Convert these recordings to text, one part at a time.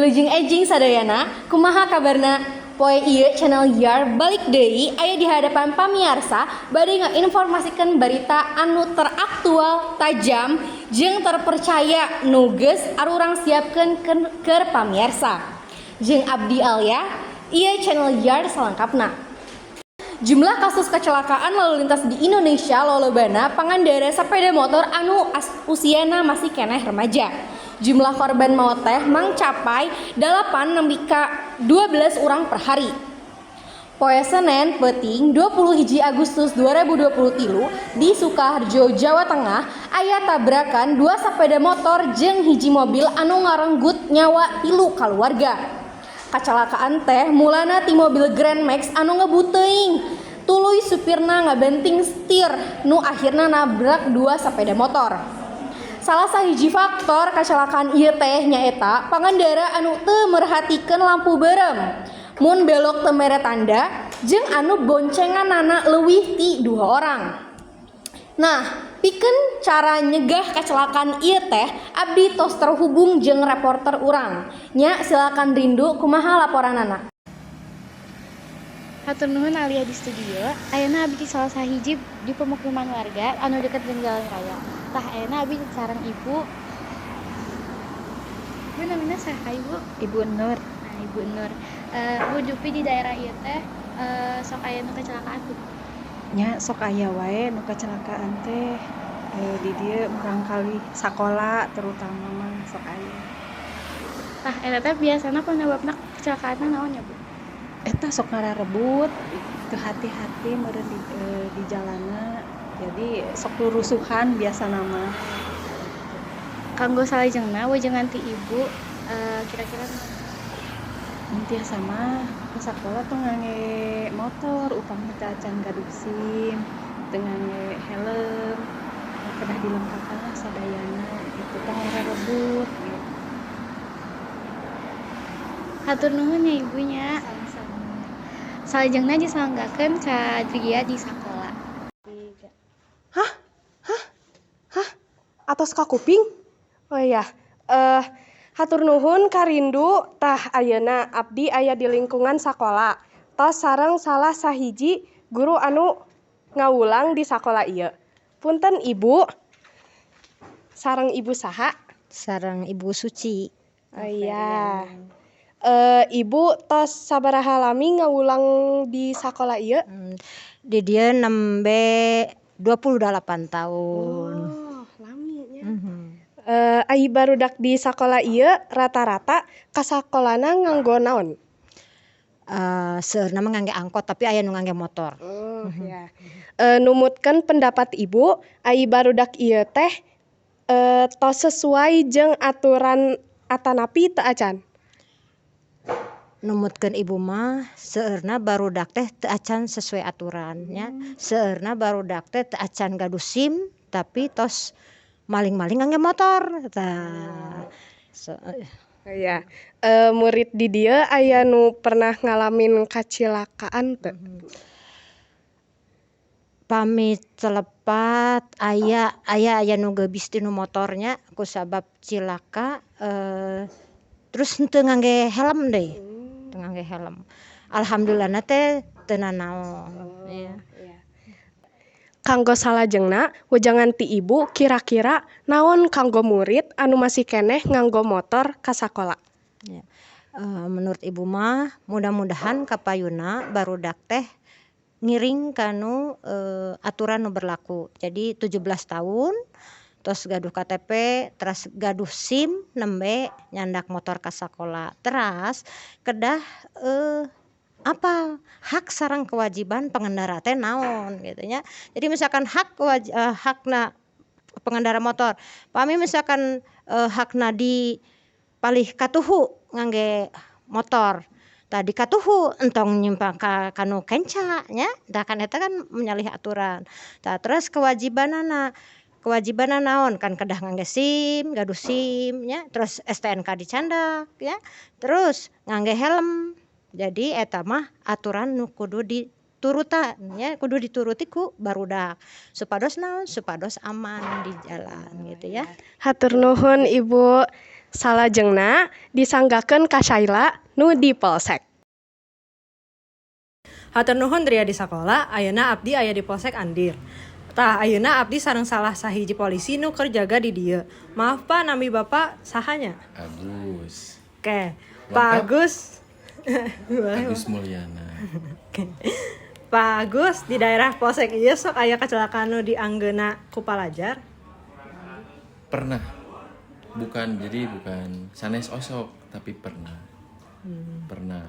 Wilujeng enjing sadayana, kumaha kabarna? Poe ieu channel YAR balik deui aya di hadapan pamiarsa bade ngainformasikeun berita anu teraktual, tajam, jeung terpercaya nu geus arurang siapkeun keur pamiarsa. Jeung abdi Alia, ieu channel YAR salengkapna. Jumlah kasus kecelakaan lalu lintas di Indonesia lolobana pangendara sepeda motor anu usiana masih keneh remaja. Jumlah korban maut teh mangcapai 8 nepi ka 12 orang per hari. Poe Senen peuting 21 Agustus 2023 di Sukoharjo, Jawa Tengah, aya tabrakan dua sepeda motor jeung hiji mobil anu ngarenggut nyawa tilu kaluarga. Kecelakaan teh mulana ti mobil Grand Max anu ngebut teuing. Tuluy supirna ngabanting setir nu akhirna nabrak dua sepeda motor. Salah sahiji faktor kecelakaan ieu teh nyaeta pangendara anu teu merhatikeun lampu beureum. Mun belok teu mere tanda jeung anu boncenganana leuwih ti dua orang. Nah, pikeun cara nyegah kecelakaan ieu teh abdi tos terhubung jeung reporter urang. Nya, silakan Rindu, kumaha laporanana? Hatur nuhun, Alia di studio. Ayeuna abdi di salah sahiji di pemukiman warga anu deket jeung jalan raya. Tah, ayeuna abdi sareng ibu. Ibu namina saha, Ibu? Ibu Nur. Nah, Ibu Nur. Bu, dupi di daerah ieu teh sok aya nu kecelakaan tuh? Nya, sok aya wae nu kecelakaan teh di dieu murangkalih sakola terutama mah sok aya. Tah, eta teh biasana penyebabna kecelakaanna naon ya, Bu? Eta sok ngararebut, teu hati-hati meureun di jalanna, jadi sok rurusuhan biasana mah. Kanggo salajengna wejangan ti Ibu kira-kira naon? Mun tiasa mah ka sakola tong ngangge motor upami teu acan gaduh SIM, teu ngangge helm, kedah dilengkapan lah sadayana gitu, tong ngararebut gitu. Hatur nuhun ya, Ibu nya. Sami-sami. Salajengna disanggakeun ka Dria di sakola. Hah? Hah? Hah? Atos kakuping? Oh iya, hatur nuhun ka Rindu. Tah, ayeuna abdi aya di lingkungan sakola. Tos sareng salah sahiji guru anu ngawulang di sakola ieu. Punten, Ibu. Sareng Ibu saha? Sareng Ibu Suci. Oh iya. Ibu tos sabaraha lami ngawulang di sakola ieu? Di dieu nembe 28 tahun. Oh, lami nya. Ai barudak di sakola ieu rata-rata ka sakolana nganggo naon? Seueurna mah ngangge angkot, tapi aya nu ngangge motor. Oh, ya. Numutkeun pendapat Ibu, ai barudak ieu teh tos sesuai jeung aturan atanapi teu acan? Numutkeun Ibu mah seueurna barudak teh teu acan sesuai aturan nya. Seueurna barudak teh teu acan gaduh SIM tapi tos maling-maling ngangge motor. Tah. So, Iya. Murid di dieu aya nu pernah ngalamin kacilakaan teu? Pami telepat aya aya aya nu geubis tina motornya kusabab cilaka, terus henteu ngangge helm deui, teu ngangge helm. Alhamdulillahna teh teu nanaon. Oh, iya. Iya. Kanggo salajengna, wejangan ti Ibu kira-kira naon kanggo murid anu masih keneh nganggo motor ka sakola? Ya. Menurut Ibu mah mudah-mudahan kapayuna barudak teh ngiring kanu aturan nu berlaku. Jadi 17 tahun tos gaduh KTP, teras gaduh SIM, nembe nyandak motor ka sakola. Teras kedah apal hak sareng kewajiban pengendara teh naon gitu nya. Jadi misalkan hakna pengendara motor, pami misalkan hakna di palih katuhu ngangge motor, tadi katuhu entong nyimpang ka kanu kenca nya, tah kan eta kan menyalahi aturan. Tah, terus kewajibanana, kewajibanna naon, kan kedah ngangge SIM, gaduh SIM nya, terus STNK dicandak ya, terus ngangge helm. Jadi eta mah aturan nu kudu diturutan nya, kudu dituruti ku barudak supados naon, supados aman di jalan gitu ya. Hatur nuhun, Ibu. Salajengna disanggakeun ka Shaila nu di Polsek. Hatur nuhun Ria di sakola, ayeuna abdi aya di Polsek Andir. Tah, ayeuna abdi sareng salah sahiji polisi nu keur jaga di dieu. Maaf Pak, nami Bapak saha nya? Agus. Oke, Pak Agus. Agus Mulyana. Oke. Pak Agus, di daerah Polsek ieu sok aya kecelakaan nu dianggeuna ku palajar? Pernah. Bukan, jadi bukan sanes osok, tapi pernah. Pernah.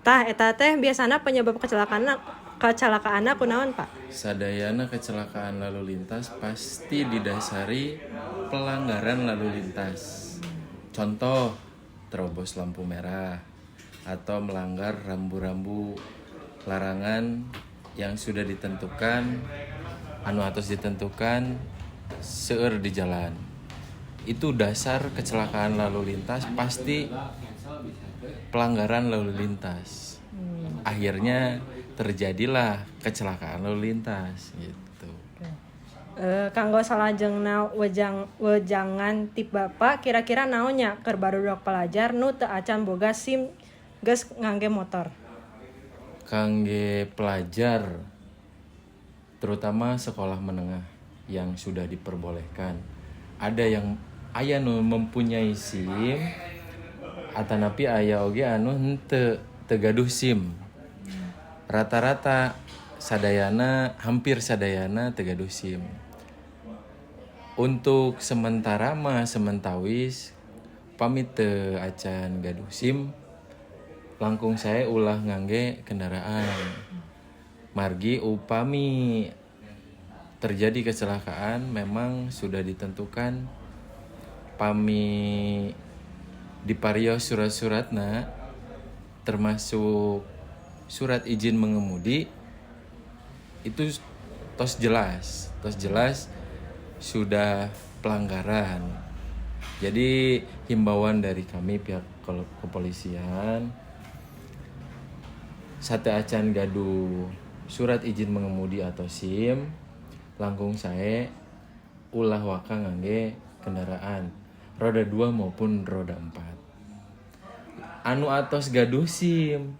Tah, eta teh biasana penyebab kecelakaanna kunaon, Pak? Sadayana kecelakaan lalu lintas pasti didasari pelanggaran lalu lintas. Contoh, terobos lampu merah atau melanggar rambu-rambu larangan yang sudah ditentukan, anu atos ditentukan seueur di jalan. Itu dasar kecelakaan lalu lintas, pasti pelanggaran lalu lintas. Akhirnya terjadilah kecelakaan lalu lintas gitu. Kanggo salajengna wejangan ti Bapak, kira-kira naon nya keur barudak pelajar nu teu acan boga SIM geus ngangge motor? Kangge pelajar, terutama sekolah menengah yang sudah diperbolehkan. Ada yang aya nu mempunyai SIM atanapi aya oge anu henteu, teu gaduh SIM. Rata-rata sadayana, hampir sadayana teu gaduh SIM. Untuk sementara mah, sementawis, pami teu acan gaduh SIM, langkung sae ulah ngangge kendaraan. Margi upami terjadi kecelakaan memang sudah ditentukan, pami diparios surat-suratna termasuk surat izin mengemudi itu tos jelas sudah pelanggaran. Jadi himbauan dari kami pihak kepolisian, sateuacan gaduh surat izin mengemudi atau SIM, langkung sae ulah waka ngangge kendaraan roda 2 maupun roda 4. Anu atos gaduh SIM,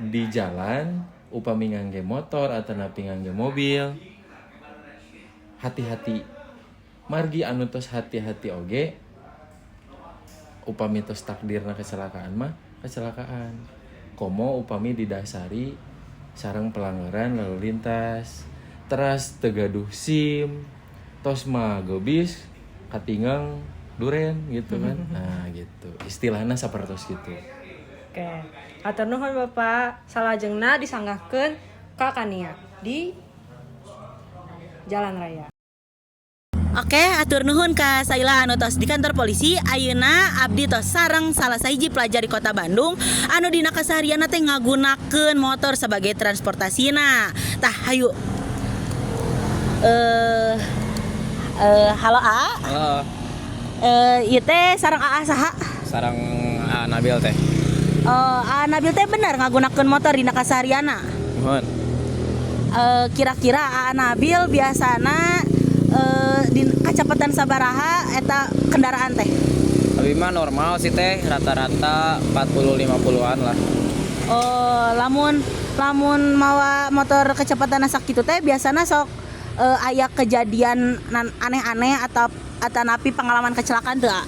di jalan upami ngangge motor atau napi ngangge mobil, hati-hati. Margi anu tos hati-hati oge, upami tos takdirna kecelakaan mah kecelakaan. Komo upami didasari sareng pelanggaran lalu lintas, teras teu gaduh SIM, tos mah gobis katinggang duren gitu kan. Nah, gitu istilahnya, sapertos gitu. Oke, hatur nuhun Bapak. Salajengna disanggahkeun ka Kania di jalan raya. Oke, atur nuhun ka Saila anu tos di kantor polisi. Ayeuna abdi tos sareng salah sahiji pelajar di Kota Bandung anu dina keseharianna teh ngagunakeun motor sebagai transportasina. Tah, hayu. Halo A. Halo. Ieu teh sareng AA saha? Sareng A Nabil teh. A Nabil teh bener ngagunakeun motor dina kaseharianna? Muhun. Kira-kira A Nabil biasana di kecepatan sabaraha eta kendaraan teh? Abi mah normal sih teh, rata-rata 40 50-an lah. Oh, lamun lamun mawa motor kecepatan sakitu teh biasana sok aya kejadian aneh-aneh atau atanapi pengalaman kecelakaan teu, A?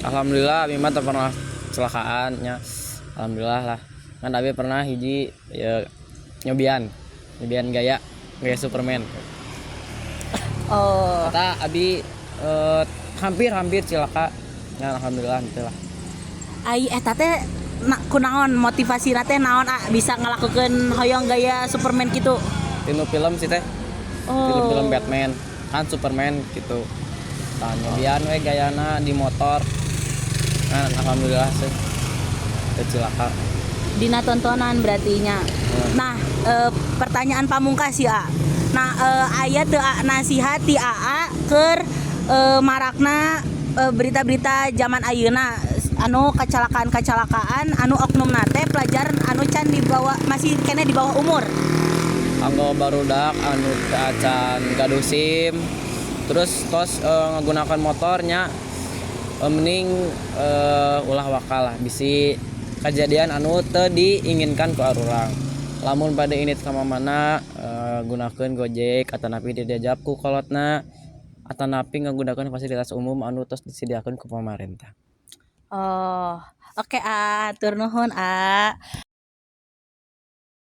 Alhamdulillah abi mah teu pernah kecelakaan nya. Alhamdulillah lah. Kan abi pernah hiji ya, nyobian. Nyobian gaya gaya Superman. Oh. Kata abi hampir-hampir cilaka. Ya alhamdulillah gitu lah. Ai eta teh na, kunaon motivasi teh naon, A, bisa ngelakukeun hoyong gaya Superman gitu? Tinu film sih teh. Oh. Film-film Batman kan Superman gitu. Tah, nyobian we gayana di motor. Nah, alhamdulillah sih teu cilaka. Dina tontonan berarti nya. Nah, pertanyaan pamungkas ya. Nah, aya teu, A, nasihat ti AA keur marakna berita-berita zaman ayeuna anu kecelakaan-kecelakaan anu oknumna teh pelajar anu can di bawah, masih keneh di bawah umur? Kanggo barudak anu teu acan gaduh SIM terus tos menggunakan motornya. Mending ulah waka lah, bisi kejadian anu teu diinginkan ku arurang. Lamun bade indit ka mana, gunakeun Gojek atanapi didiajak ku kolotna atanapi ngagunakeun fasilitas umum anu tos disediakeun ku pamarentah. Oh, oke, A, hatur nuhun, A.